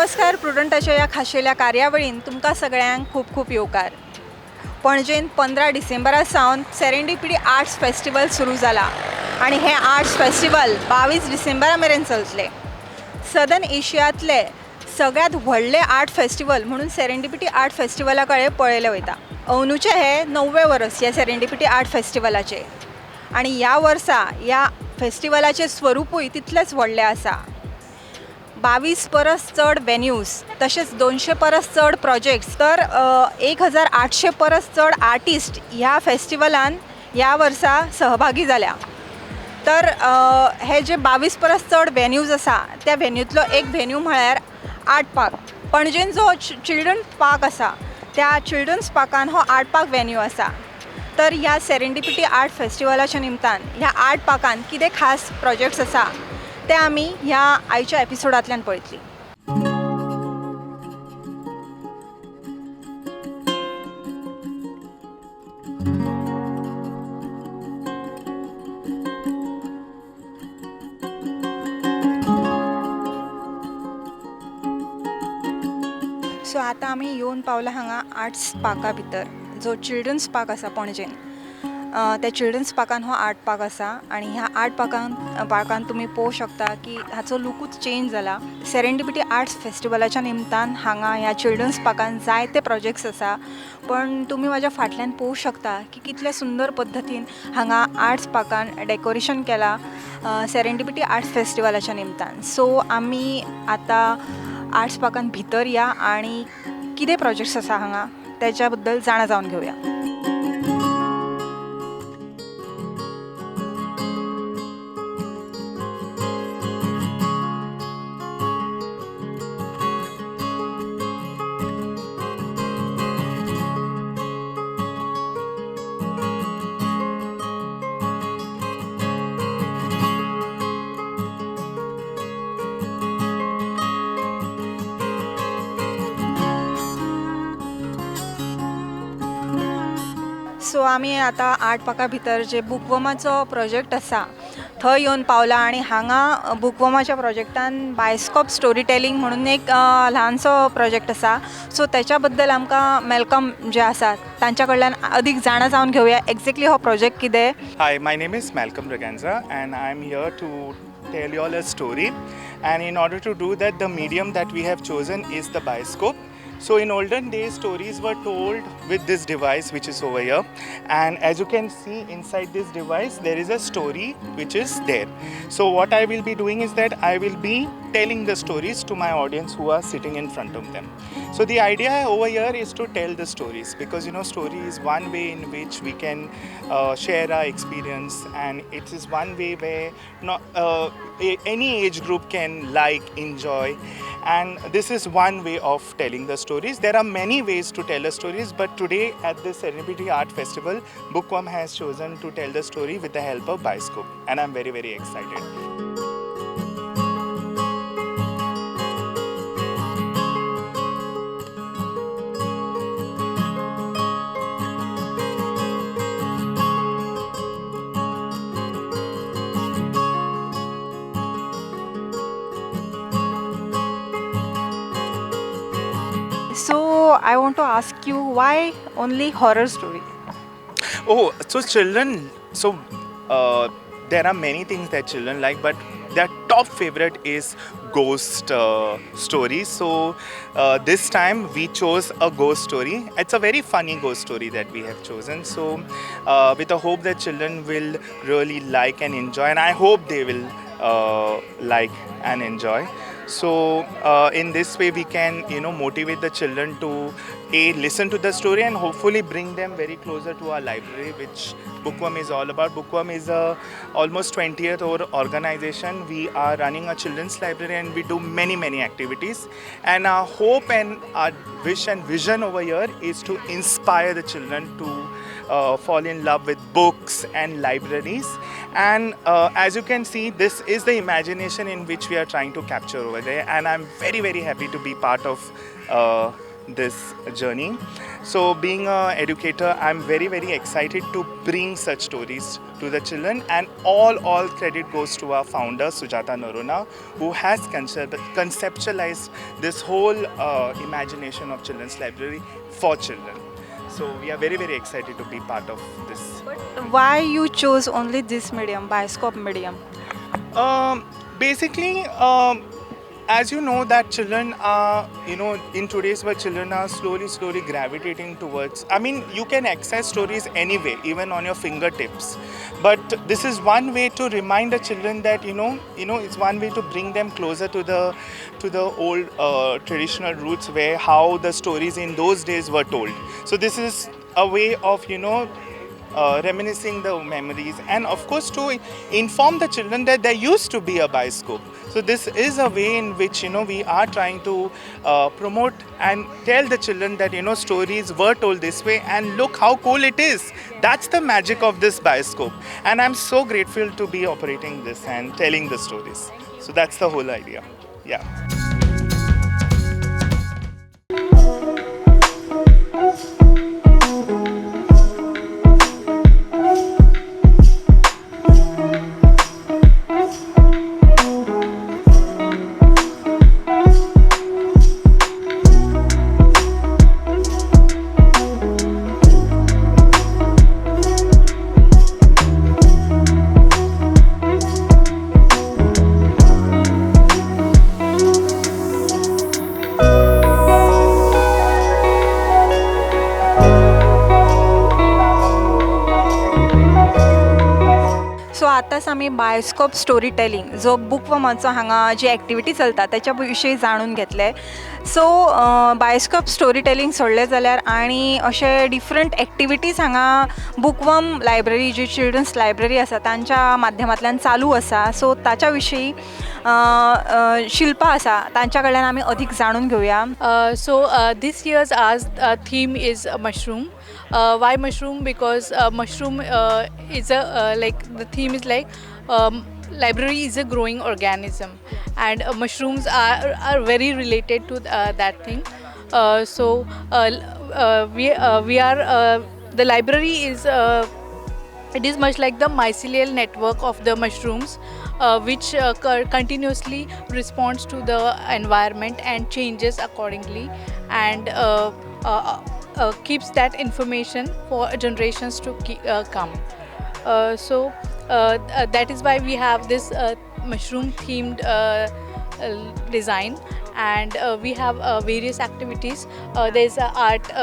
नमस्कार. प्रुडंटाच्या ह्या खाशेल्या कार्यावळीन तुमकां सगळ्यांक खूब खूब येवकार. पणजेन 15 डिसेंबरा सावन सेरेंडिपिटी आर्ट्स फेस्टिवल सुरू जाला आनी हें आर्ट्स फेस्टिवल 22 डिसेंबरा मेरेन चलतलें. सदर्न एशियांतले सगळ्यांत व्हडलें आर्ट फेस्टिवल म्हणून सेरेंडिपिटी आर्ट फेस्टिवला कडेन पळयलें वयता. अंदूचें हें णववें वर्स ह्या सेरेंडिपिटी आर्ट फेस्टिवलाचें आनी ह्या वर्सा ह्या फेस्टिवलाचें स्वरुपूय तितलेंच व्हडलें आसा. 22 परस चड वेन्यूज, तशेंच 200 परस चड प्रोजेक्ट्स, तर 1800 परस चड आर्टिस्ट ह्या फेस्टिवलान ह्या वर्सा सहभागी जाल्या. तर हे जे 22 परस चड वेन्यूज आसा, त्या वेन्यूतलो एक वेन्यू म्हळ्यार आर्ट पार्क. पणजेन जो चिल्ड्रन्स पार्क आसा, त्या चिल्ड्रन्स पार्कान हो आर्ट पार्क वेन्यू आसा. तर ह्या सेरेंडिपिटी आर्ट फेस्टिवलाच्या निमतान ह्या आर्ट पार्कान कितें खास प्रोजेक्ट्स आसा ते आमी ह्या आयच्या एपिसोडांतल्यान पळयतली. सो आतां आमी येवन पावला हांगा आर्ट्स पार्का भितर, जो चिल्ड्रन्स पार्क आसा पणजेन. त्या चिल्ड्रन्स पार्कान हो आर्ट पार्क आसा आनी ह्या आर्ट पार्कान तुमी पळोवंक शकता की हाचो लुकूच चेंज जाला. सेरेंडिपिटी आर्ट्स फेस्टिवलाच्या निमतान हांगा ह्या चिल्ड्रन्स पार्कान जायते प्रोजेक्ट्स आसा, पण तुमी म्हाज्या फाटल्यान पळोवंक शकता की कितले सुंदर पद्दतीन हांगा आर्ट्स पार्कान डेकोरेशन केलां सेरेंडिपिटी आर्ट्स फेस्टिवलाच्या निमतान. सो आमी आतां आर्ट्स पार्कान भितर या आनी कितें प्रोजेक्ट्स आसा हांगा तेच्या बद्दल जाणा जावन घेवया. सो आमी आतां आर्ट पार्का भितर जे बुकवर्माचो प्रोजेक्ट आसा थंय येवन पावला आनी हांगा बुकवर्माच्या प्रोजेक्टान बायस्कोप स्टोरी टेलिंग म्हणून एक ल्हानसो प्रोजेक्ट आसा. सो तेच्या बद्दल आमकां मेलकम जे आसा तांच्या कडल्यान अदीक जाणा जावन घेवया एग्जॅक्टली हो प्रोजेक्ट कितें. Hi, my name is Malcolm Braganza and I'm here to tell you all a story. And in order to do that, the medium that we have chosen is the bioscope. So in olden days, stories were told with this device which is over here. And as you can see inside this device, there is a story which is there. So what I will be doing is that I will be telling the stories to my audience who are sitting in front of them. So the idea over here is to tell the stories, because story is one way in which we can share our experience, and it is one way where not any age group can like, enjoy, and this is one way of telling the stories. There are many ways to tell the stories, but today at the Serendipity Art Festival, Bookworm has chosen to tell the story with the help of Bioscope, and I'm very, very excited. So I want to ask you, why only horror story? Oh, so children, so there are many things that children like, but their top favorite is ghost stories. So this time we chose a ghost story. It's a very funny ghost story that we have chosen. So with the hope that children will really like and enjoy, and I hope they will like and enjoy. So in this way we can motivate the children to a listen to the story and hopefully bring them very closer to our library, which Bookworm is all about. Bookworm is a almost 20th old organization. We are running a children's library and we do many, many activities, and our hope and our wish and vision over here is to inspire the children to fall in love with books and libraries. And as you can see, this is the imagination in which we are trying to capture over there, and I'm very, very happy to be part of this journey. So being an educator, I'm very, very excited to bring such stories to the children, and all credit goes to our founder, Sujata Norona, who has conceptualized this whole imagination of Children's Library for children. So we are very, very excited to be part of this. But why you chose only this medium, bioscope medium? Basically, as you know that children are, you know, in today's world, children are slowly, slowly gravitating towards, I mean, you can access stories anyway, even on your fingertips. But this is one way to remind the children that, it's one way to bring them closer to the old traditional roots where how the stories in those days were told. So this is a way of, reminiscing the memories, and of course to inform the children that there used to be a bioscope. So this is a way in which, we are trying to promote and tell the children that, stories were told this way, and look how cool it is. That's the magic of this bioscope. And I'm so grateful to be operating this and telling the stories. So that's the whole idea. Yeah. So आतांच आमी bioscope story telling जो book वर्माचो हांगा जी activity चलता त्याच्या विशयी जाणून घेतले. सो बायोस्कोप स्टोरी टेलिंग सोडलें जाल्यार आनी अशे डिफरंट एक्टिविटीज हांगा बुकवर्म लायब्ररी जी चिल्ड्रन्स लायब्ररी आसा तांच्या माध्यमांतल्यान चालू आसा. सो ताच्या विशयी शिल्पा आसा तांच्या कडल्यान आमी अदीक जाणून घेवया. So this year's our theme is mushroom. Why mushroom? Because mushroom is a like the theme is like library is a growing organism, and mushrooms are very related to that thing. So we are the library is. It is much like the mycelial network of the mushrooms, which continuously responds to the environment and changes accordingly, and keeps that information for generations to come. So that is why we have this mushroom themed design, and we have various activities. There is an art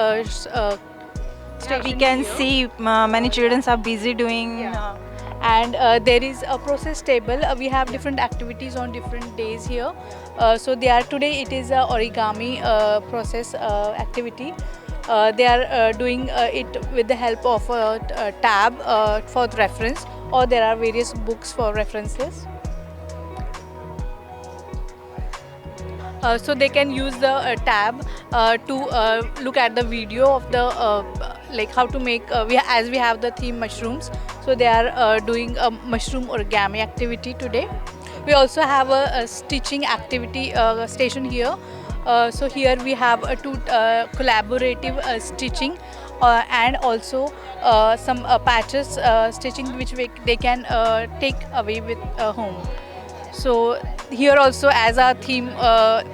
We can see many children are busy doing. Yeah. And there is a process table. We have different activities on different days here. So they are today it is a origami process activity. They are doing it with the help of a tab for the reference, or there are various books for references. So they can use the tab to look at the video of the like how to make as we have the theme mushrooms. So they are doing a mushroom origami activity today. We also have a stitching activity station here. So here we have a two collaborative stitching and also some patches stitching which they can take away with home. So here also, as our theme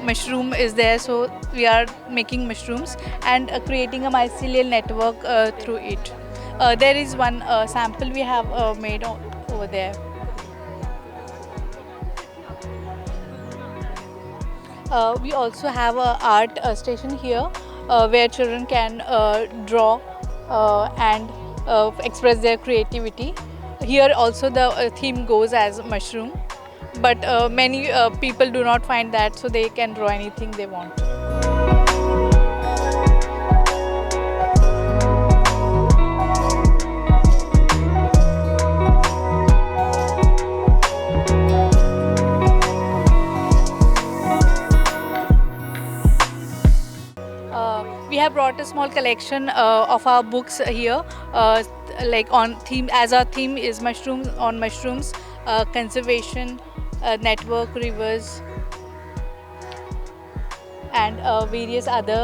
mushroom is there, so we are making mushrooms and creating a mycelial network through it. There is one sample we have made over there. We also have an art station here where children can draw and express their creativity. Here also the theme goes as mushroom, but many people do not find that, so they can draw anything they want. We have brought a small collection of our books here, like on theme, as our theme is mushrooms, on mushrooms, conservation, network, rivers, and various other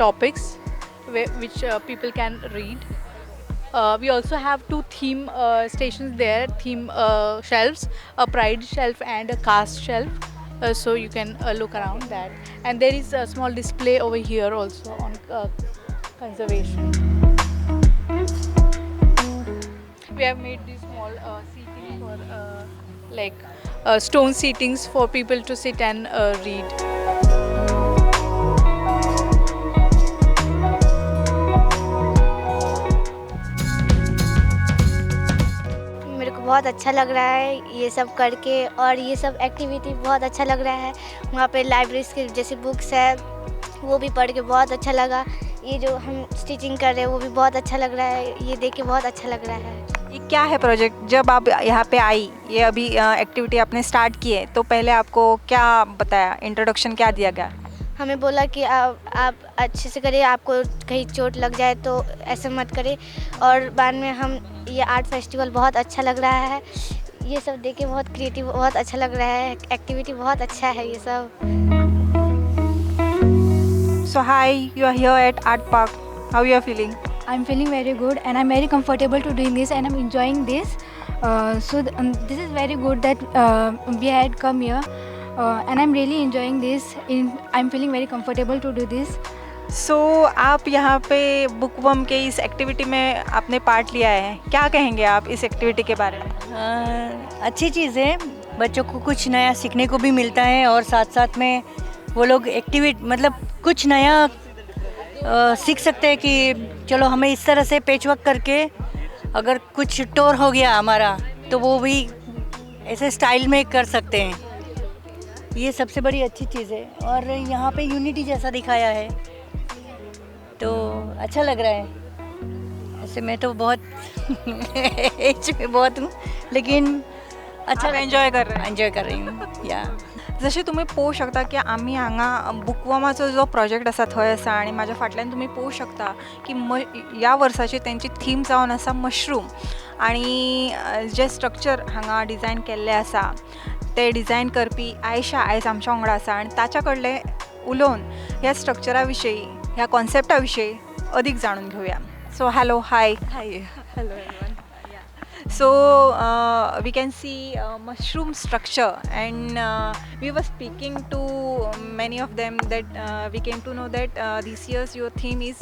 topics which people can read. We also have two theme stations there, theme shelves, a pride shelf and a caste shelf. So you can look around that. And there is a small display over here also on conservation. We have made these small seating for like stone seatings for people to sit and read. मेरे को बहुत अच्छा लग रहा है ये सब करके और ये सब activity बहुत अच्छा लग रहा है। वहाँ पे लाइब्रेरी के जैसे बुक्स है वो भी पढ़ के बहुत अच्छा लगा। ये जो हम स्टिचिंग कर रहे हैं वो भी बहुत अच्छा लग रहा है, ये देख के बहुत अच्छा लग रहा है। ये क्या है प्रोजेक्ट? जब आप यहाँ पे आई, ये अभी एक्टिविटी आपने स्टार्ट की है, तो पहले आपको क्या बताया, इंट्रोडक्शन क्या दिया गया? हमें बोला कि आप अच्छे से करिए, आपको कहीं चोट लग जाए तो ऐसे मत करें। और बाद में हम ये आर्ट फेस्टिवल बहुत अच्छा लग रहा है, ये सब देख के बहुत क्रिएटिव बहुत अच्छा लग रहा है, एक्टिविटी बहुत अच्छा है ये सब। So hi, you are here at Art Park. How you are feeling? I'm feeling very good and I'm very comfortable to doing this and I'm enjoying this. So this is very good that we had come here and I'm really enjoying this. I'm feeling very comfortable to do this. So आप यहाँ pay bookworm K इस activity में आपने part लिया है, क्या कहेंगे आप इस activity K बारे में? अच्छी चीज़ है, बच्चों को कुछ नया सीखने को भी मिलता है और साथ साथ में वो लोग एक्टिविट मतलब कुछ नया सीख सकते हैं कि चलो हमें इस तरह से पैच वर्क करके अगर कुछ टोर हो गया हमारा तो वो भी ऐसे स्टाइल में कर सकते हैं। ये सबसे बड़ी अच्छी चीज़ है और यहाँ पे यूनिटी जैसा दिखाया है तो अच्छा लग रहा है। ऐसे मैं तो बहुत एज में बहुत हूँ लेकिन अच्छा आप एन्जॉय कर रहे हैं। एन्जॉय कर रही हूँ या। जशें तुमी पळोवंक शकता की आमी हांगा बुकवर्माचो जो प्रोजेक्ट आसा थंय आसा आनी म्हाज्या फाटल्यान तुमी पळोवंक शकता की ह्या वर्साची तेंची थीम जावन आसा मशरूम आनी जे स्ट्रक्चर हांगा डिजायन केल्लें आसा ते डिजायन करपी आयशा आयज आमच्या वांगडा आसा आनी ताच्या कडले उलोवन ह्या स्ट्रक्चरा विशयी, ह्या कॉन्सेप्टा विशयी अदीक जाणून घेवया। So hello, hi. Hi, hello everyone. So we can see mushroom structure and we were speaking to many of them that we came to know that this year's your theme is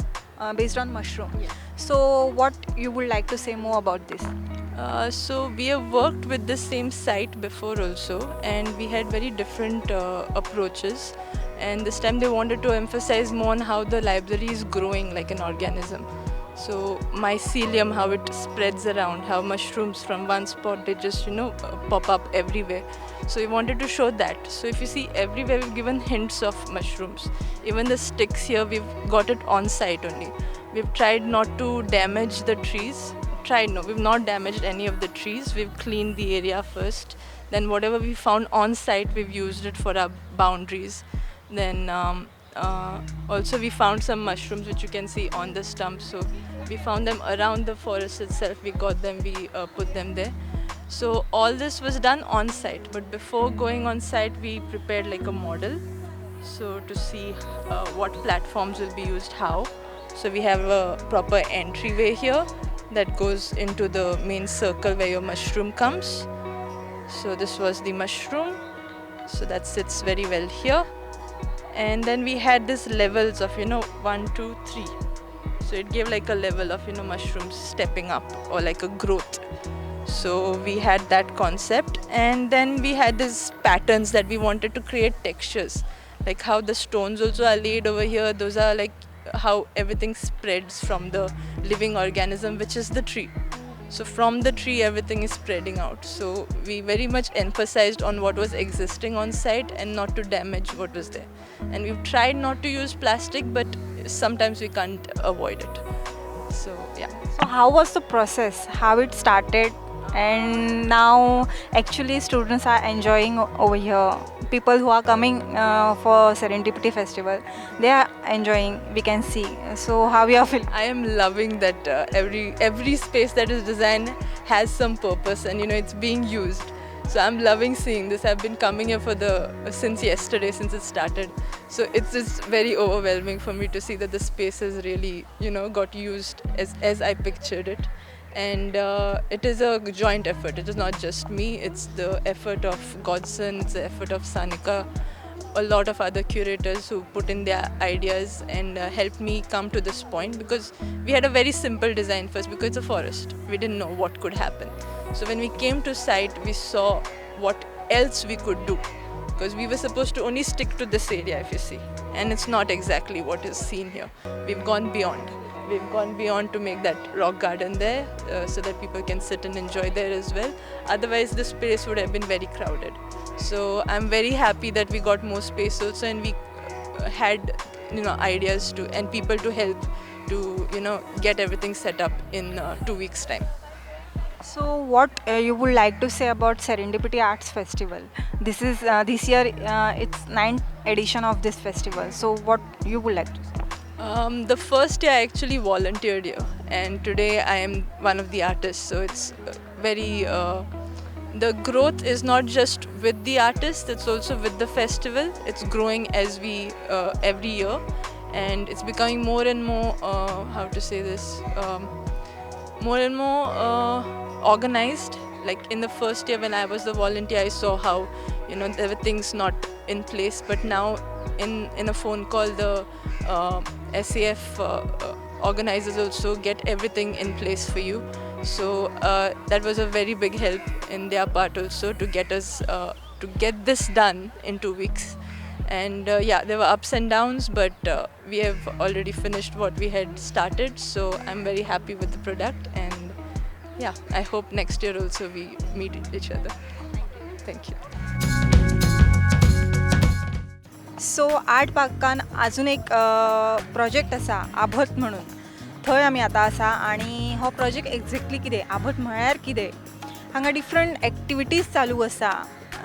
based on mushroom. Yeah. So what you would like to say more about this? So we have worked with the same site before also, and we had very different approaches, and this time they wanted to emphasize more on how the library is growing like an organism. So mycelium, how it spreads around, how mushrooms from one spot they just pop up everywhere. So we wanted to show that. So if you see everywhere we've given hints of mushrooms. Even the sticks here, we've got it on site only. We've tried not to damage the trees. Tried, no, we've not damaged any of the trees. We've cleaned the area first. Then whatever we found on site, we've used it for our boundaries. Then also we found some mushrooms which you can see on the stump. So we found them around the forest itself. We got them, we put them there. So all this was done on site, but before going on site we prepared like a model, so to see what platforms will be used, how. So we have a proper entryway here that goes into the main circle where your mushroom comes. So this was the mushroom, so that sits very well here. And then we had this levels of 1, 2, 3. So it gave like a level of mushrooms stepping up or like a growth. So we had that concept, and then we had these patterns that we wanted to create textures, like how the stones also are laid over here. Those are like how everything spreads from the living organism, which is the tree. So from the tree everything is spreading out. So we very much emphasized on what was existing on site and not to damage what was there. And we've tried not to use plastic, but sometimes we can't avoid it. So yeah. So how was the process? How it started? And now actually students are enjoying over here. People who are coming for Serendipity Festival, they are enjoying, we can see. So how you are feeling? I am loving that every space that is designed has some purpose, and it's being used. So I'm loving seeing this. I've been coming here for the since yesterday, since it started. So it's just very overwhelming for me to see that the space has really, got used as I pictured it. And it is a joint effort. It is not just me. It's the effort of Godson, it's the effort of Sanika, a lot of other curators who put in their ideas and helped me come to this point, because we had a very simple design first, because it's a forest. We didn't know what could happen. So when we came to site, we saw what else we could do, because we were supposed to only stick to this area, if you see, and it's not exactly what is seen here. We've gone beyond. We've gone beyond to make that rock garden there so that people can sit and enjoy there as well. Otherwise, this space would have been very crowded. So I'm very happy that we got more space also, and we had ideas to and people to help to get everything set up in 2 weeks' time. So what you would like to say about Serendipity Arts Festival? This is this year it's 9th edition of this festival. So what you would like to say? The first year I actually volunteered here, and today I am one of the artists. So it's very, the growth is not just with the artists, it's also with the festival. It's growing as we every year, and it's becoming more and more, how to say this, more and more organized. Like in the first year when I was the volunteer, I saw how, there were things not in place, but now in a phone call, the SAF organizers also get everything in place for you. So that was a very big help in their part also to get us to get this done in 2 weeks. And yeah, there were ups and downs, but we have already finished what we had started. So I'm very happy with the product, and yeah, I hope next year also we meet each other. Thank you. So art पार्कान अजून एक project आसा आभत म्हणून, थंय आमी आतां आसा. आनी हो प्रोजेक्ट एक्झॅक्टली कितें, आभत म्हळ्यार कितें, हांगा डिफरंट एक्टिविटीज चालू आसा.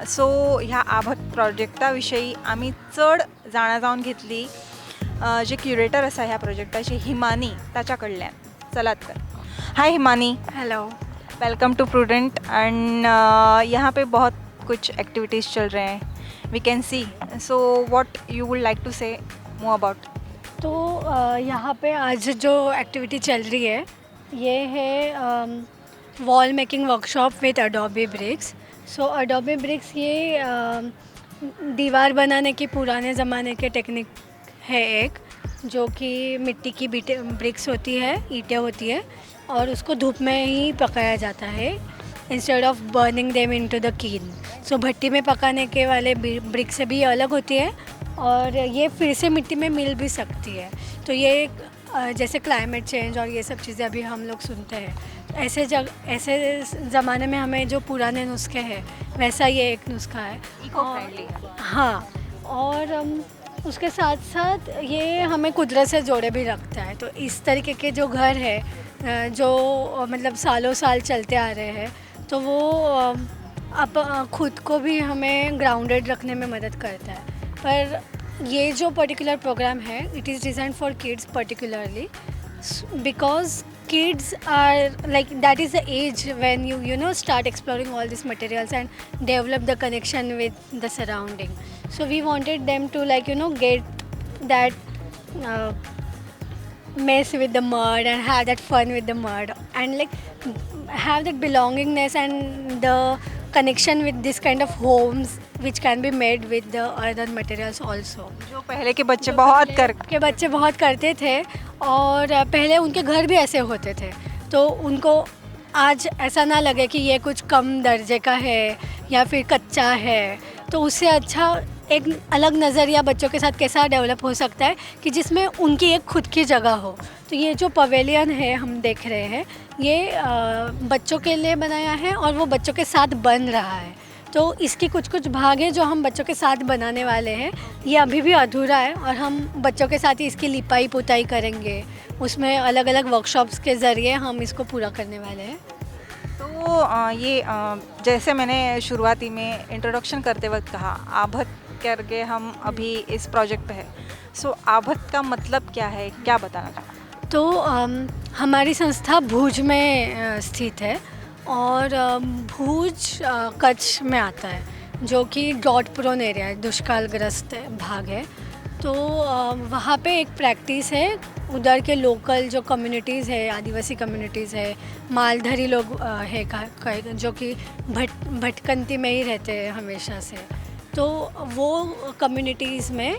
सो ह्या आभत प्रोजेक्टा विशयी आमी चड जाणा जावन घेतली जे क्युरेटर आसा ह्या प्रोजेक्टाचे, हिमानी, ताच्या कडल्यान. चलात तर. Hi Himani. Hello, welcome to Prudent. And यहाँ पे बहुत कुछ एक्टिविटीज़ चल रहे हैं, we can see. So what you would like to say more about? तो यहाँ पे आज जो एक्टिविटी चल रही है ये है wall making workshop with adobe bricks. So adobe bricks ये दीवार बनाने की पुराने ज़माने के टेक्निक है एक, जो कि मिट्टी की ब्रिक्स होती है, ईंटें होती है, और उसको धूप में ही पकाया जाता है instead of burning them into the kiln. So भट्टी में पकाने के वाले ब्रिक्स से भी अलग होती है, और ये फिर से मिट्टी में मिल भी सकती है. तो ये जैसे क्लाइमेट चेंज और ये सब चीज़ें अभी हम लोग सुनते हैं, ऐसे ऐसे ज़माने में हमें जो पुराने नुस्खे हैं वैसा ये एक नुस्खा है, इको फ्रेंडली. हाँ, और उसके साथ साथ ये हमें कुदरत से जोड़े भी रखता है. तो इस तरीके के जो घर है जो मतलब सालों साल चलते आ रहे हैं, तो वो अब खुद को भी हमें ग्राउंडेड रखने में मदद करता है. पर ये जो पर्टिकुलर प्रोग्राम है, it is design for kids particularly, because kids are like that is the age when you know start exploring all these materials and develop the connection with the surrounding. So we wanted them to like get that mess with the mud and have that fun with the mud and like have that belongingness and the connection with this kind of homes which can be made with the other materials also. जो पहले K बच्चे बहुत K बच्चे बहुत करते थे, और पहले उनके घर भी ऐसे होते थे, तो उनको आज ऐसा ना लगे कि ये कुछ कम दर्जे का है या फिर कच्चा है. तो उससे अच्छा एक अलग नज़रिया बच्चों के साथ कैसा डेवलप हो सकता है कि जिसमें उनकी एक खुद की जगह हो. तो ये जो पवेलियन है हम देख रहे हैं, ये बच्चों के लिए बनाया है और वो बच्चों के साथ बन रहा है. तो इसकी कुछ कुछ भाग है जो हम बच्चों के साथ बनाने वाले हैं, ये अभी भी अधूरा है, और हम बच्चों के साथ ही इसकी लिपाई पुताई करेंगे. उसमें अलग अलग वर्कशॉप्स के ज़रिए हम इसको पूरा करने वाले हैं. तो ये जैसे मैंने शुरुआती में इंट्रोडक्शन करते वक्त कहा, आभत करके हम अभी इस प्रोजेक्ट पे है. सो आभत का मतलब क्या है, क्या बताना चाहते? तो हमारी संस्था भुज में स्थित है, और भुज कच्छ में आता है, जो कि ड्रॉट प्रोन एरिया है, दुष्कालग्रस्त भाग है। तो वहाँ पे एक प्रैक्टिस है, उधर के लोकल जो कम्युनिटीज़ है, आदिवासी कम्युनिटीज़ है, मालधारी लोग है जो कि भटकंती में ही रहते हैं हमेशा से। तो वो कम्युनिटीज़ में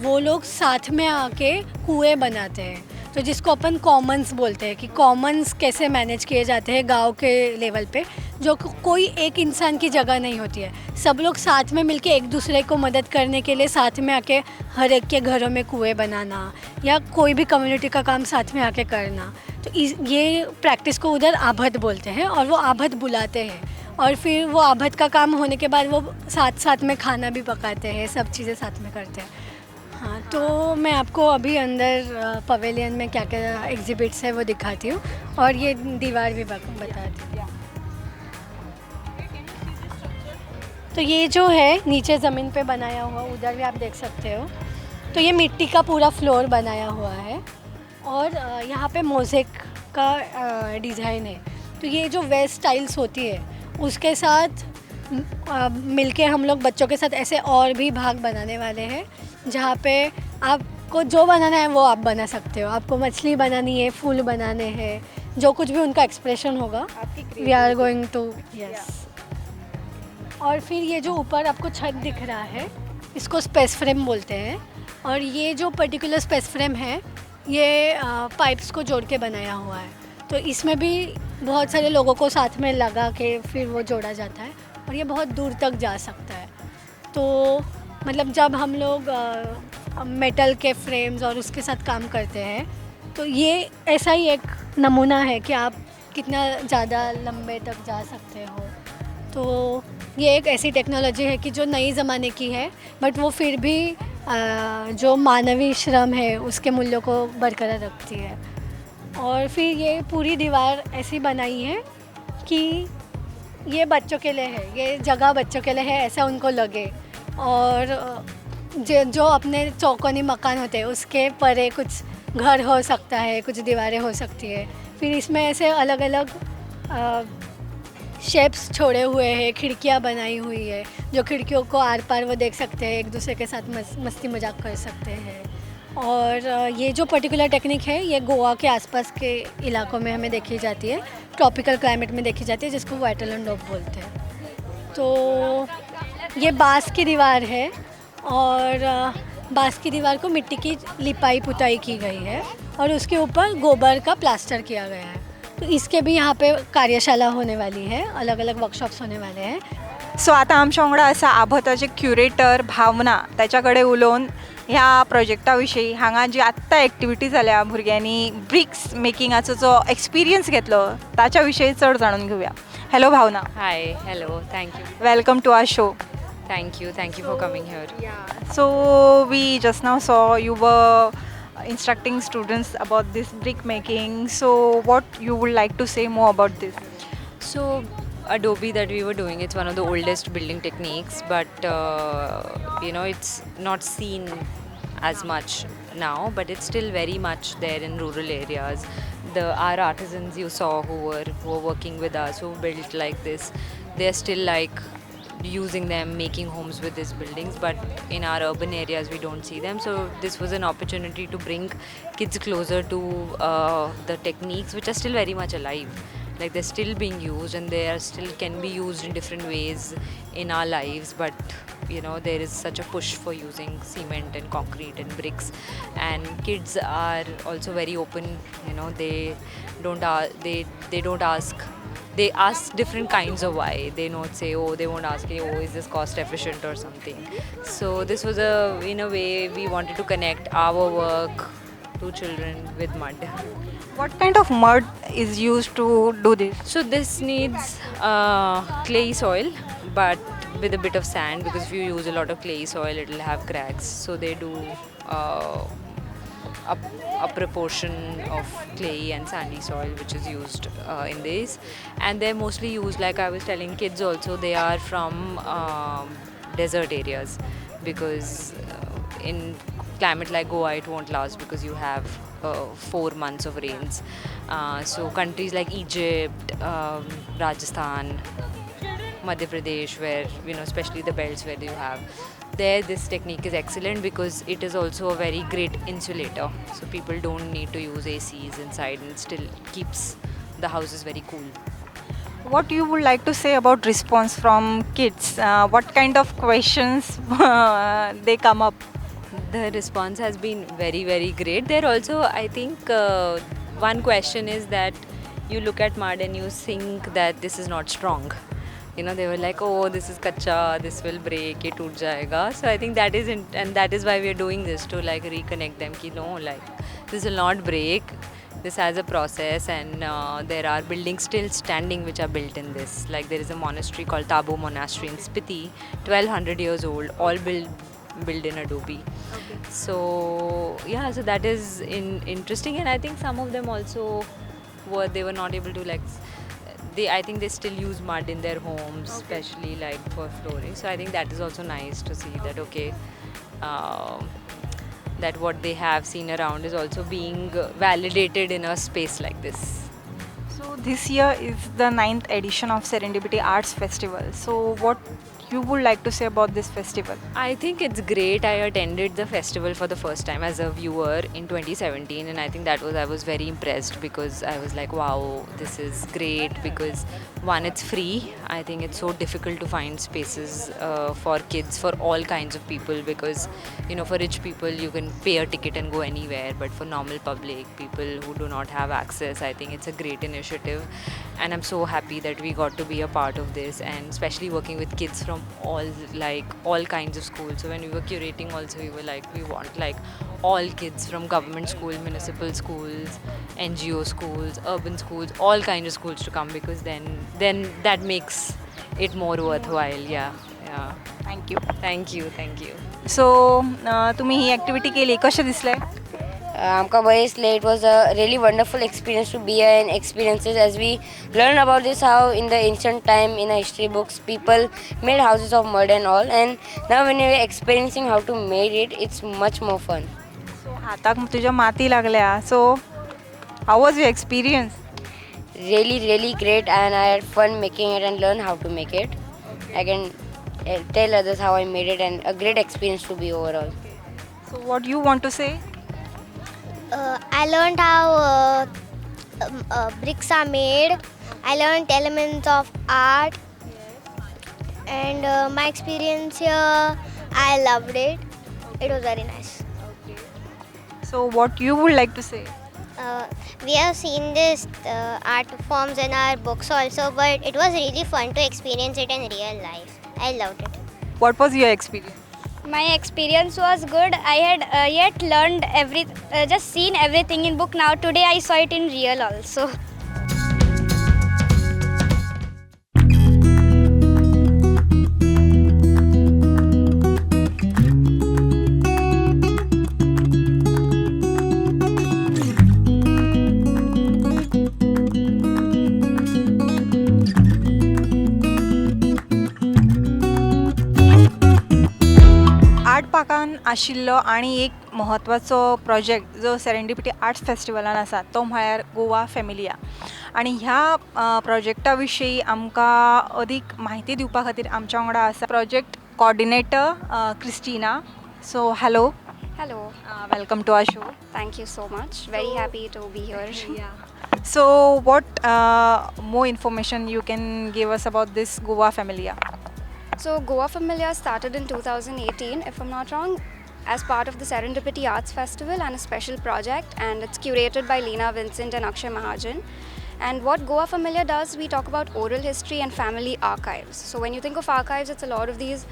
वो लोग साथ में आके कुएँ बनाते हैं, तो जिसको अपन कॉमन्स बोलते हैं, कि कॉमन्स कैसे मैनेज किए जाते हैं गांव के लेवल पे, जो कोई एक इंसान की जगह नहीं होती है। सब लोग साथ में मिलके एक दूसरे को मदद करने के लिए साथ में आके हर एक के घरों में कुएँ बनाना या कोई भी कम्युनिटी का काम साथ में आके करना। तो ये प्रैक्टिस को उधर आभत बोलते हैं और वो आभत बुलाते हैं। और फिर वो आभत का काम होने के बाद वो साथ साथ में खाना भी पकाते हैं, सब चीज़ें साथ में करते हैं। हाँ, तो मैं आपको अभी अंदर पवेलियन में क्या क्या एग्जिबिट्स है वो दिखाती हूँ और ये दीवार भी बताती हूँ। तो ये जो है नीचे ज़मीन पे बनाया हुआ, उधर भी आप देख सकते हो। तो ये मिट्टी का पूरा फ्लोर बनाया हुआ है और यहाँ पे मोज़ेक का डिज़ाइन है। तो ये जो वेस्ट टाइल्स होती है उसके साथ मिलके हम लोग बच्चों के साथ ऐसे और भी भाग बनाने वाले हैं, जहाँ पे आपको जो बनाना है वो आप बना सकते हो। आपको मछली बनानी है, फूल बनाने हैं, जो कुछ भी उनका एक्सप्रेशन होगा, we are going to yes. और फिर ये जो ऊपर आपको छत दिख रहा है, इसको स्पेस फ्रेम बोलते हैं। और ये जो पर्टिकुलर स्पेस फ्रेम है ये पाइप्स को जोड़ के बनाया हुआ है। तो इसमें भी बहुत सारे लोगों को साथ में लगा के फिर वो जोड़ा जाता है और ये बहुत दूर तक जा सकता है। तो मतलब जब हम लोग मेटल के फ्रेम्स और उसके साथ काम करते हैं तो ये ऐसा ही एक नमूना है कि आप कितना ज़्यादा लंबे तक जा सकते हो। तो ये एक ऐसी टेक्नोलॉजी है कि जो नई ज़माने की है, बट वो फिर भी जो मानवीय श्रम है उसके मूल्यों को बरकरार रखती है। और फिर ये पूरी दीवार ऐसी बनाई है कि ये बच्चों के लिए है, ये जगह बच्चों के लिए है, ऐसा उनको लगे। और जो अपने चौकोनी मकान होते हैं उसके परे कुछ घर हो सकता है, कुछ दीवारें हो सकती है। फिर इसमें ऐसे अलग अलग शेप्स छोड़े हुए हैं, खिड़कियाँ बनाई हुई है, जो खिड़कियों को are पार वो देख सकते हैं, एक दूसरे के साथ मस्ती मजाक कर सकते हैं। और ये जो पर्टिकुलर टेक्निक है ये गोवा के आसपास के इलाकों में हमें देखी जाती है, ट्रॉपिकल क्लाइमेट में देखी जाती है, जिसको वाटलन डॉप बोलते हैं। तो ये बांस की दीवार है और बांस की दीवार को मिट्टी की लिपाई पुताई की गई है और उसके ऊपर गोबर का प्लास्टर किया गया है। तो इसके भी यहाँ पे कार्यशाला होने वाली है, अलग अलग वर्कशॉप्स होने वाले हैं। सो आतां आमच्या वांगडा आसा आभताचे क्युरेटर भावना, ताच्या कडेन उलोवन ह्या प्रोजेक्टा विशीं, हांगा जी आत्तां एक्टिविटी जाल्या भुरग्यांनी ब्रिक्स मेकिंगाचो जो एक्सपिरियन्स घेतलो ताच्या विशीं चड जाणून घेवया. Hello Bhavna. Hi, hello, thank you. Welcome to our show. Thank you for coming here. So we just now saw you were instructing students about this brick making. So what you would like to say more about this? So adobe that we were doing, it's one of the oldest building techniques, but you know, it's not seen as much now, but it's still very much there in rural areas. Our artisans you saw who were working with us, who built like this, they're still like using them, making homes with these buildings, but in our urban areas we don't see them. So this was an opportunity to bring kids closer to the techniques which are still very much alive. Like they're still being used and they are still can be used in different ways in our lives, but you know, there is such a push for using cement and concrete and bricks, and kids are also very open, you know, they don't ask, they ask different kinds of why. They not say, oh, they won't ask, oh, is this cost efficient or something. So this was a, in a way, we wanted to connect our work to children with mud. What kind of mud is used to do this? So this needs clay soil, but with a bit of sand, because if you use a lot of clay soil, it will have cracks. So they do a proportion of clay and sandy soil which is used in this, and they're mostly used, like I was telling kids also, they are from desert areas, because in climate like Goa it won't last because you have 4 months of rains. So countries like Egypt, Rajasthan, Madhya Pradesh, where, you know, especially the belts where you have, there this technique is excellent because it is also a very great insulator. So people don't need to use ACs inside and still keeps the houses very cool. What you would like to say about response from kids? What kind of questions they come up? The response has been very, very great. There also, I think, one question is that you look at mud and you think that this is not strong. You know, they were like, oh, this is kacha, this will break, ye toot jayega. So I think that is, and that is why we are doing this, to like reconnect them, ki no, like this will not break. This has a process, and there are buildings still standing which are built in this. Like there is a monastery called Tabo Monastery in Spiti, 1200 years old, all built in adobe. Okay. So yeah, so that is interesting, and I think some of them also were, they were not able to like, I think they still use mud in their homes, okay, especially like for flooring. So I think that is also nice to see that, okay, that what they have seen around is also being validated in a space like this. So this year is the 9th edition of Serendipity Arts Festival. So what you would like to say about this festival? I think it's great. I attended the festival for the first time as a viewer in 2017, and I think that was, I was very impressed because I was like, wow, this is great, because one, it's free. I think it's so difficult to find spaces for kids, for all kinds of people, because, you know, for rich people you can pay a ticket and go anywhere, but for normal public, people who do not have access, I think it's a great initiative, and I'm so happy that we got to be a part of this, and especially working with kids from all kinds of schools. So when we were curating also, we were like, we want like all kids from government school, municipal schools, NGO schools, urban schools, all kinds of schools to come, because then that makes it more worthwhile. Yeah, yeah. Thank you. Thank you, thank you. So तुम्ही ही activity केली, कशें दिसलें? आमकां बरें दिसलें. It was a really wonderful experience to be and experiences as we learn about this, how in the ancient time in history books people made houses of mud and all, and now when we are experiencing how to made it, it's much more fun. So हाताक तुज्या माती लागल्या, so how was your experience? Really really great, and I had fun making it and learn how to make it. I can tell others how I made it, and a great experience to be overall. So what you want to say? I learned how bricks are made. I learned elements of art, and my experience here, I loved it. It was very nice. Okay. So what you would like to say? We have seen this art forms in our books also, but it was really fun to experience it in real life. I loved it. What was your experience? My experience was good. I had yet learned just seen everything in book. Now today I saw it in real also. पार्कान आशिल्लो आनी एक म्हत्वाचो project जो serendipity arts फेस्टिवलान आसा तो म्हळ्यार गोवा फॅमिलिया, आनी ह्या प्रोजेक्टा विशीं आमकां अदीक म्हायती दिवपा खातीर आमच्या वांगडा आसा project coordinator Christina. So hello. Hello. Welcome to our show. Thank you so much. Very happy to be here. So what more information you can give us about this Goa Familia? So Goa Familia started in 2018, if I'm not wrong, as part of the Serendipity Arts Festival and a special project, and it's curated by Leena Vincent and Akshay Mahajan. And what Goa Familia does, we talk about oral history and family archives. So when you think of archives, it's a lot of these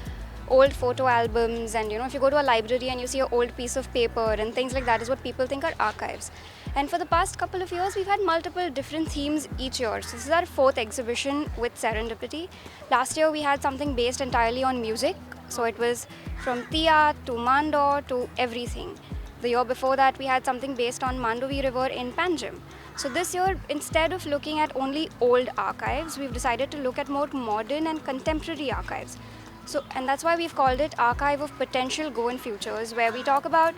old photo albums, and you know, if you go to a library and you see an old piece of paper and things like that is what people think are archives. And for the past couple of years, we've had multiple different themes each year. So this is our 4th exhibition with Serendipity. Last year we had something based entirely on music. So it was from Tia to Mando to everything. The year before that, we had something based on Mandovi River in Panjim. So this year, instead of looking at only old archives, we've decided to look at more modern and contemporary archives. So, and that's why we've called it Archive of Potential Goan Futures, where we talk about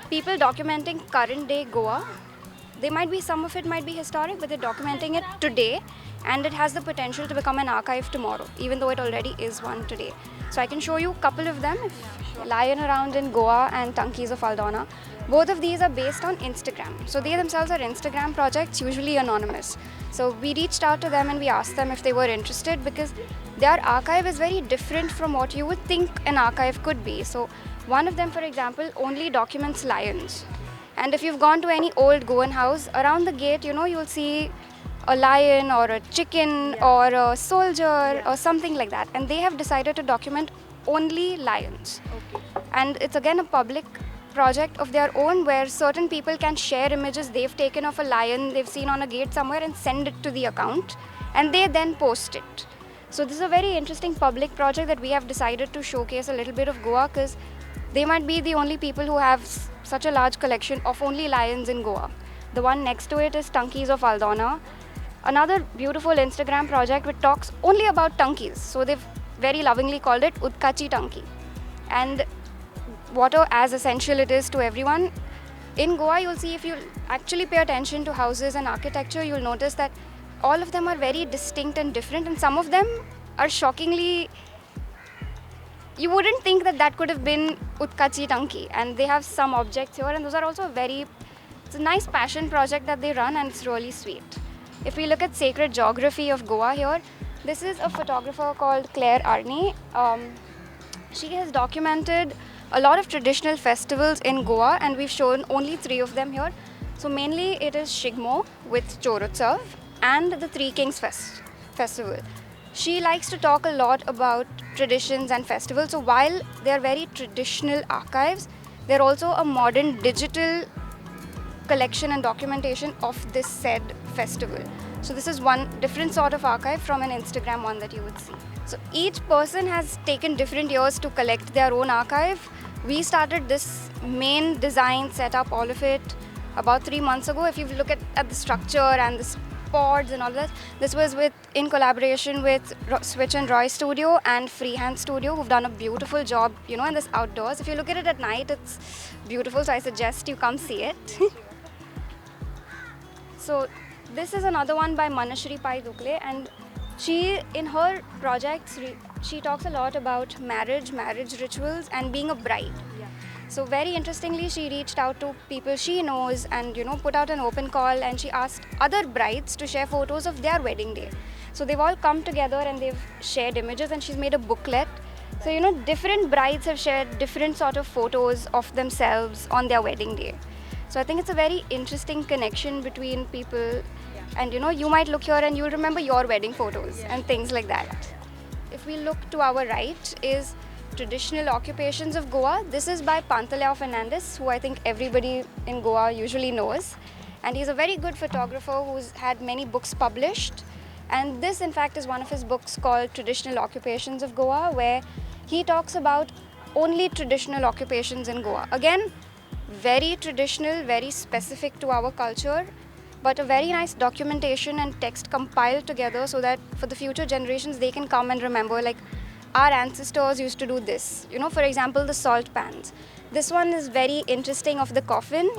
people documenting current day Goa. They might be, some of it might be historic, but they're documenting it today, and it has the potential to become an archive tomorrow, even though it already is one today. So I can show you a couple of them. If Lion Around in Goa and Tankies of Aldona. Both of these are based on Instagram. So they themselves are Instagram projects, usually anonymous. So we reached out to them and we asked them if they were interested, because their archive is very different from what you would think an archive could be. So one of them, for example, only documents lions. And if you've gone to any old Goan house, around the gate, you know, you'll see a lion or a chicken or a soldier or something like that. And they have decided to document only lions. Okay. And it's again a public project of their own, where certain people can share images they've taken of a lion they've seen on a gate somewhere and send it to the account, and they then post it. So this is a very interesting public project that we have decided to showcase a little bit of Goa, because they might be the only people who have such a large collection of only lions in Goa. The one next to it is Tankies of Aldona, another beautiful Instagram project which talks only about tankies. So they've very lovingly called it Udkachi Tanki. And water, as essential it is to everyone, in Goa you'll see, if you actually pay attention to houses and architecture, you'll notice that all of them are very distinct and different, and some of them are shockingly, you wouldn't think that that could have been Udkachi Tanki. And they have some objects here, and those are also very, it's a nice passion project that they run, and it's really sweet. If we look at sacred geography of Goa here, this is a photographer called Claire Arney. She has documented a lot of traditional festivals in Goa, and we've shown only 3 of them here. So mainly it is Shigmo with Chorutsav and the Three Kings Festival. She likes to talk a lot about traditions and festivals. So while they are very traditional archives, they're also a modern digital collection and documentation of this said festival. So this is one different sort of archive from an Instagram one that you would see. So each person has taken different years to collect their own archive. We started this main design, setup, all of it about 3 months ago. If you look at the structure and the pods and all that, this was in collaboration with Switch and Roy Studio and Freehand Studio, who've done a beautiful job, you know, in this outdoors. If you look at it at night, it's beautiful, so I suggest you come see it. So this is another one by Manashri Pai Dukle, and she, in her projects, she talks a lot about marriage, marriage rituals, and being a bride. Yeah. So very interestingly, she reached out to people she knows and, you know, put out an open call, and she asked other brides to share photos of their wedding day. So they've all come together and they've shared images, and she's made a booklet. So, you know, different brides have shared different sort of photos of themselves on their wedding day. So I think it's a very interesting connection between people. And, you know, you might look here and you'll remember your wedding photos and things like that. If we look to our right is traditional occupations of Goa. This is by Pantaleão Fernandes, who I think everybody in Goa usually knows. And he's a very good photographer who's had many books published. And this, in fact, is one of his books called Traditional Occupations of Goa, where he talks about only traditional occupations in Goa. Again, very traditional, very specific to our culture, but a very nice documentation and text compiled together so that for the future generations they can come and remember, like, our ancestors used to do this. You know, for example, the salt pans. This one is very interesting of the coffin,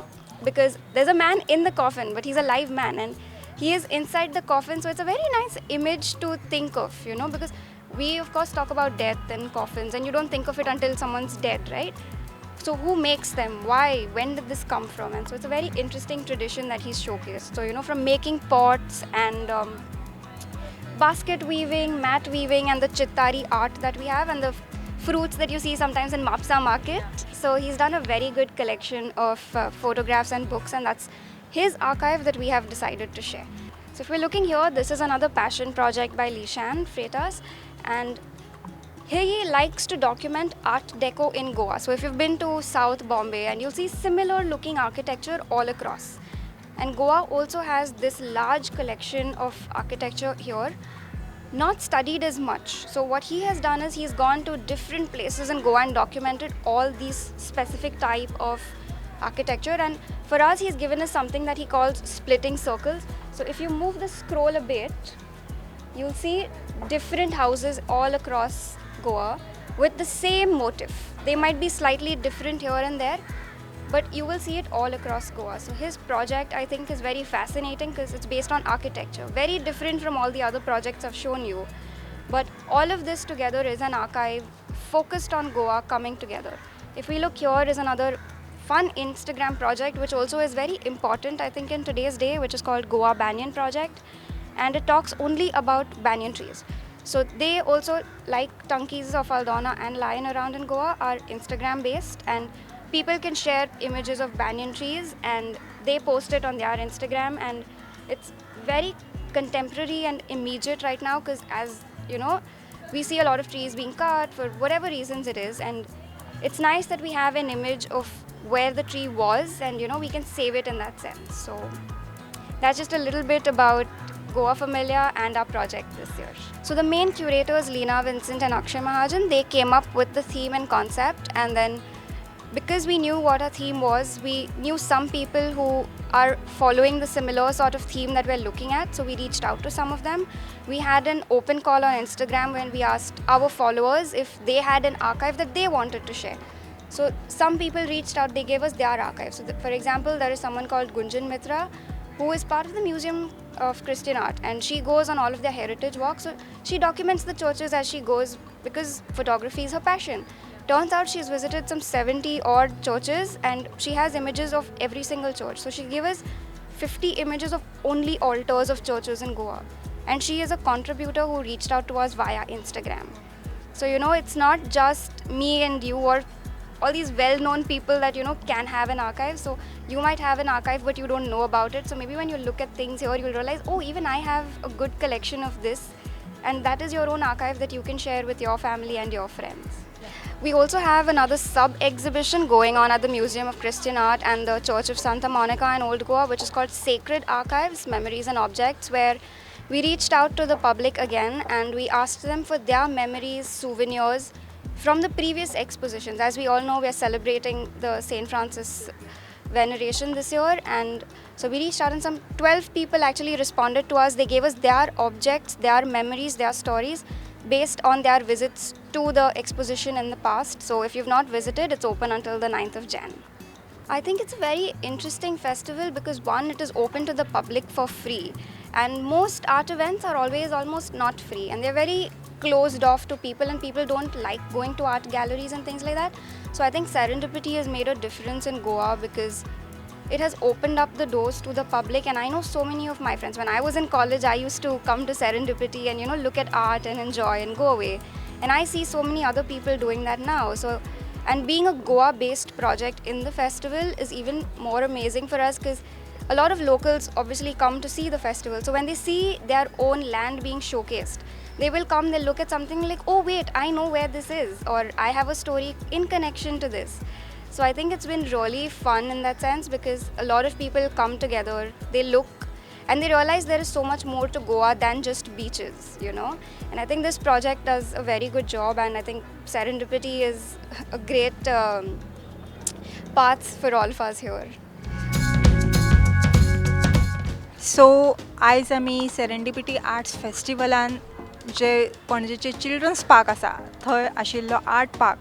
because there's a man in the coffin, but he's a live man and he is inside the coffin. So it's a very nice image to think of, you know, because we of course talk about death and coffins, and you don't think of it until someone's dead, right? So who makes them? Why? When did this come from? And so it's a very interesting tradition that he's showcased. So, you know, from making pots and basket weaving, mat weaving, and the chittari art that we have, and the fruits that you see sometimes in Mapsa market. So he's done a very good collection of photographs and books, and that's his archive that we have decided to share. So if we're looking here, this is another passion project by Lishan Freitas, and he likes to document Art Deco in Goa. So if you've been to South Bombay, and you'll see similar looking architecture all across. And Goa also has this large collection of architecture here, not studied as much. So what he has done is he's gone to different places in Goa and documented all these specific type of architecture. And for us, he's given us something that he calls splitting circles. So if you move the scroll a bit, you'll see different houses all across Goa with the same motif. They might be slightly different here and there, But you will see it all across Goa. So his project, I think, is very fascinating because it's based on architecture, very different from all the other projects I've shown you. But all of this together is an archive focused on Goa coming together. If we look, here is another fun Instagram project which also is very important, I think, in today's day, which is called Goa Banyan Project, and it talks only about banyan trees. So they also, like Tankies of Aldona and Lion Around in Goa, are Instagram based, and people can share images of banyan trees and they post it on their Instagram, and it's very contemporary and immediate right now because, as you know, we see a lot of trees being cut for whatever reasons it is, and it's nice that we have an image of where the tree was, and you know, we can save it in that sense. So that's just a little bit about Goa Familia and our project this year. So the main curators, Leena Vincent and Akshay Mahajan, they came up with the theme and concept, and then because we knew what our theme was, we knew some people who are following the similar sort of theme that we're looking at, so we reached out to some of them. We had an open call on Instagram when we asked our followers if they had an archive that they wanted to share. So some people reached out, they gave us their archive. So for example, there is someone called Gunjan Mitra, who is part of the Museum of Christian Art, and she goes on all of their heritage walks. So she documents the churches as she goes because photography is her passion. Turns out she's visited some 70 odd churches and she has images of every single church. So she gave us 50 images of only altars of churches in Goa. And she is a contributor who reached out to us via Instagram. So, you know, it's not just me and you or all these well-known people that, you know, can have an archive. So you might have an archive, but you don't know about it. So maybe when you look at things here, you'll realize, oh, even I have a good collection of this. And that is your own archive that you can share with your family and your friends. We also have another sub-exhibition going on at the Museum of Christian Art and the Church of Santa Monica in Old Goa, which is called Sacred Archives, Memories and Objects, where we reached out to the public again and we asked them for their memories, souvenirs from the previous expositions. As we all know, we are celebrating the St. Francis veneration this year, and so we reached out and some 12 people actually responded to us. They gave us their objects, their memories, their stories based on their visits to the exposition in the past. So if you've not visited, it's open until the 9th of Jan. I think it's a very interesting festival because, one, it is open to the public for free, and most art events are always almost not free, and they're very closed off to people, and people don't like going to art galleries and things like that. So I think Serendipity has made a difference in Goa because it has opened up the doors to the public. And I know so many of my friends, when I was in college, I used to come to Serendipity and, you know, look at art and enjoy and go away. And I see so many other people doing that now. So, and being a Goa-based project in the festival is even more amazing for us because a lot of locals obviously come to see the festival. So when they see their own land being showcased, they will come, they'll look at something like, oh wait, I know where this is, or I have a story in connection to this. So I think it's been really fun in that sense because a lot of people come together, they look and they realize there is so much more to Goa than just beaches, you know. And I think this project does a very good job, and I think Serendipity is a great path for all of us here. So आयज आमी serendipity arts फेस्टिवलान जे पणजेचे children's park आसा थंय आशिल्लो art park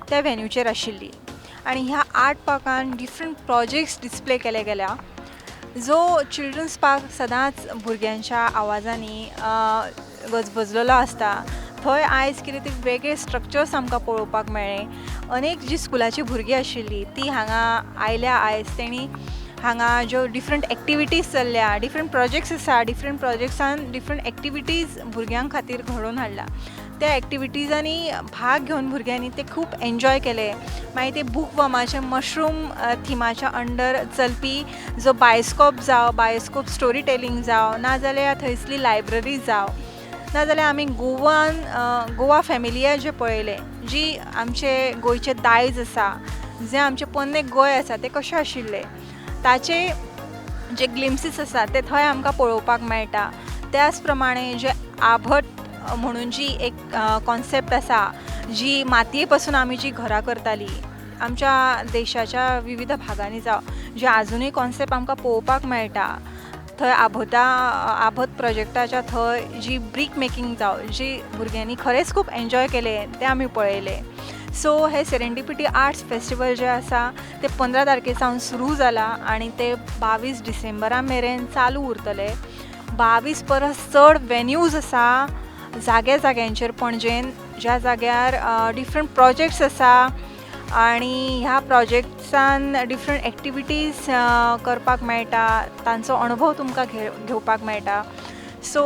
त्या व्हेन्यूचेर आशिल्ली आनी ह्या art पार्कान different projects display केले गेल्या. जो चिल्ड्रन्स पार्क सदांच भुरग्यांच्या आवाजांनी गजबजलेलो आसता थंय आयज कितें ते वेगळे स्ट्रक्चर्स आमकां पळोवपाक मेळ्ळे. अनेक जी स्कुलाची भुरगीं आशिल्लीं ती हांगा आयल्या आयज तेणी हांगा ज्यो डिफरंट एक्टिविटीज चल्ल्या, डिफरंट प्रोजेक्ट्स आसा, डिफरंट प्रोजेक्ट्सान डिफरंट एक्टिविटीज भुरग्यां खातीर घडोवन हाडला. त्या एक्टिविटीजांनी भाग घेवन भुरग्यांनी ते खूब एन्जॉय केले. मागीर ते बूक वर्माचे मशरूम थिमाच्या अंडर चलपी जो बायोस्कोप जावं, बायोस्कोप स्टोरी टेलिंग जावं, नाजाल्यार थंयसली लायब्ररी जावं, नाजाल्यार आमी गोवान गोवा फॅमिलिया जें पळयलें, जी आमचे गोंयचें दायज आसा, जें आमचें पोन्नें गोंय आसा तें कशें आशिल्लें ताचे जे ग्लिम्सीस आसा ते थंय आमकां पळोवपाक मेळटा. त्याच प्रमाणे जे आभट म्हणून जी एक कॉन्सेप्ट आसा, जी मातये पासून आमी जी घरां करताली आमच्या देशाच्या विविध भागांनी जावं, जे आजुनूय कॉन्सेप्ट आमकां पळोवपाक मेळटा. थंय आभत प्रोजेक्टाच्या थंय जी ब्रीक मेकिंग जावं, जी भुरग्यांनी खरेंच खूब एन्जॉय केलें तें आमी पळयलें. सो हे सेरेंडिपिटी आर्ट्स फेस्टिवल जें आसा तें 15 तारखे सावन सुरू जालां आनी तें 22 डिसेंबरा मेरेन चालू उरतलें. 22 परस चड वेन्यूज आसा जाग्या जाग्यांचेर पणजेन, ज्या जाग्यार डिफरंट प्रोजेक्ट्स आसा आनी ह्या प्रोजेक्ट्सान डिफरंट एक्टिविटीज करपाक मेळटा, तांचो अणभव तुमकां घेवपाक मेळटा. सो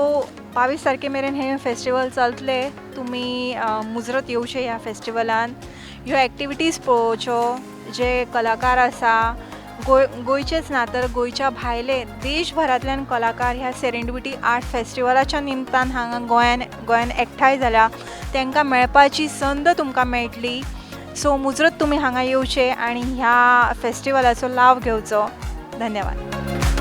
22 तारखे मेरेन हें फेस्टिवल चलतलें. तुमी मुजरत येवचे ह्या फेस्टिवलान, ह्यो एक्टिविटीज पळोवच्यो. जे कलाकार आसा, गोंयचेच ना तर गोंयच्या भायले, देशभरांतल्यान कलाकार ह्या सेरेंडिपिटी आर्ट फेस्टिवलाच्या निमतान हांगा गोंयान एकठांय जाल्या, तांकां मेळपाची संद तुमकां मेळटली. सो मुजरत तुमी हांगा येवचे आनी ह्या फेस्टिवलाचो लाव घेवचो. धन्यवाद.